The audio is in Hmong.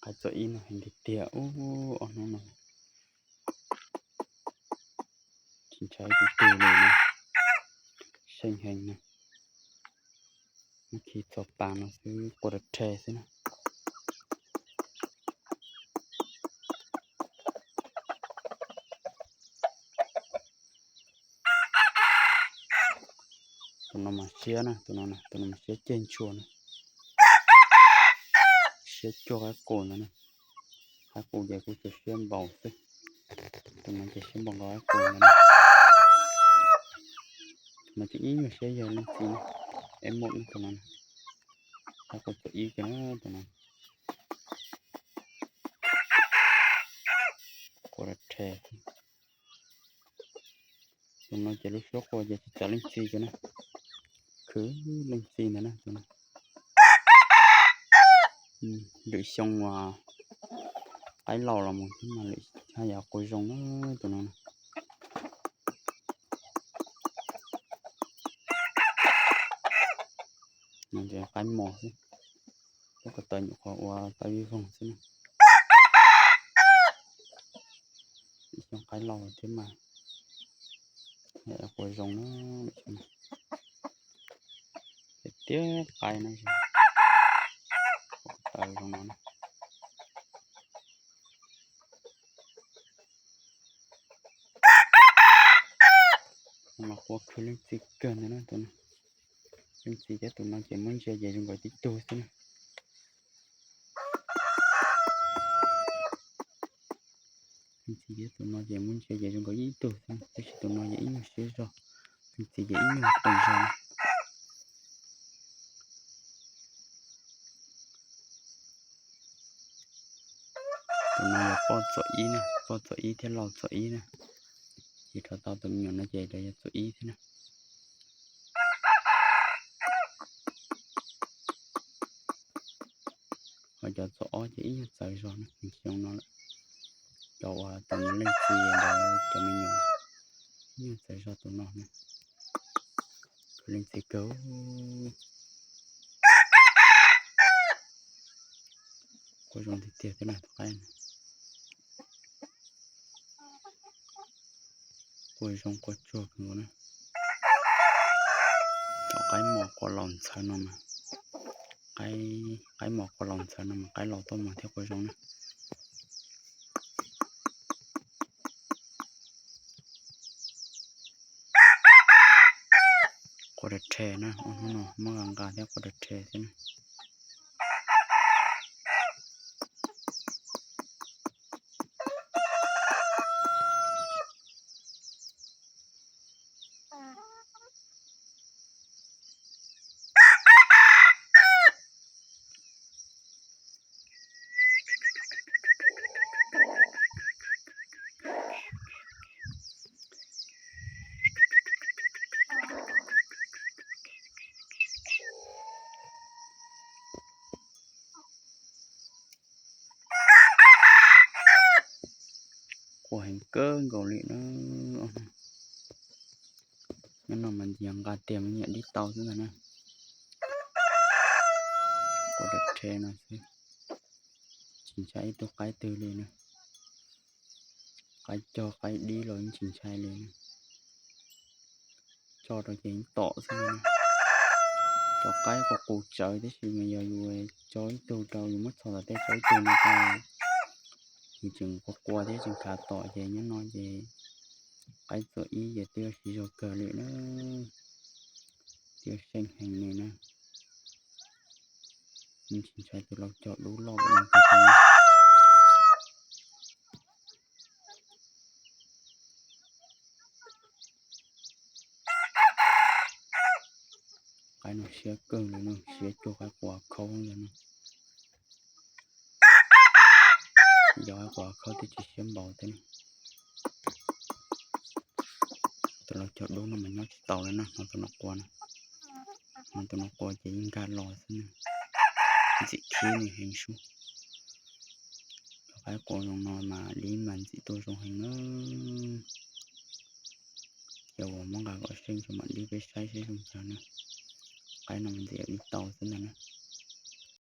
Qaib txom ib no heev tiag tiag ub, ob hnub no tsis ntshai tus twg li na, seej heev na. Muab khi txog pas no xwb qua rhe xwb na. Tus no mas siab na, tus no, tus no mas siab ceg ntshua na. Siab cuag qaib qus ntawd na. Qaib qus ces kuj tsuas siab npaum xwb. Tus no ces siab npaum nkaus qaib qus ntawd na. Tus no ces ib nyuag siab yog leej txiv na. Eb mom tus no, qaib qus txom ib kiag tus no. Qua rhe. Tus no ces lub suab qua ces tsis txawv leej txiv kiag na. Khwv leej txiv ntawd na tus no. Lwm xyoo uas qaib laus los mus thiab mas lwm haj yam qua zoo na tus no. No ces qaib mos xwb, lub ko taw nyuam qhuav ua tau ib voog xwb na. Lwm xyoo qaib laus thiab mas haj yam qua zoo na. Tiag tiag qaib na, ua ko taw zoo no na. Mas qua khwv leej txiv kawg ntawd na tus no. Leej txiv thiab tus no ces muab ntsia ces zoo nkaus tib tug xwb na. Leej txiv thiab tus no ces muab ntsia ces zoo nkaus ib tug xwb, tab sis tus no ces ib nyuag siab zog, leej txiv ces ib nyuag qis zog na. Tus no yog poj txom ib na, poj txom ib thiab laus txom ib na. Ces rau tau tus me nyuam no ces lawv yog txom ib thiab na. Ho cov txom ob ces ib nyuag txawv zog na, xyoo no lawm. Cov uas tus me leej txiv ntawd cov me nyuam ib nyuag txawv zog tus no na. Khwv leej txiv kawg. Qua zoo tiag tiag thiab na tus qaib no. Qua zoo qua tsuag kawg nkaus na. Cov qaib mos qua laus ntxhawv no mas, qaib mos qua laus ntxhawv no mas qaib laus tuaj mas thiaj qua zoo na. Qua rhe rhe na, ua hnub no muab nqa nqa thiab qua rhe rhe thiab na. Qua heev kawg nkaus li na. Nyob no mas ntxias nqa tiag me nyuam dib tau xwb ntag na. Qua rhe rhe no xwb, tsis ntshai ib tug qaib twg li na. Qaib cog qaib dib los yeej tsis ntshai li na. Tso rau ces yeej tom xwb na. Cov qaib qus qus tsawv tab sis mas yog yus tso ib tug rau yus muab txhos tom tej tso ib tug no tau, yus tseem qua qua thiab tseem khav tom ces nyob no ces qaib txom ib ces twb siv zog kawg li na. Twb seej heev li na. Yeej tsis ntshai tus laus cog dub loj no. Qaib no siab kawg li no, siab cuag qaib quav khaub li no. Yog qaib quav khaub twb tsis siab npaum thiab. Tus laus cog dub no mas nyob tsis tau li na, ho tus no qua na. Ho tus no qua ces yeej nkag los xwb na. Ntxim khib nws heev sub. Cov qaib qua zoo no mas dib mas ntxim tuaj zoo heev na. Ces uas muab nqa kom seej tso mam dib peb saib seb zoo cas na. Qaib no mas ntxim dib tau xwb ntag na.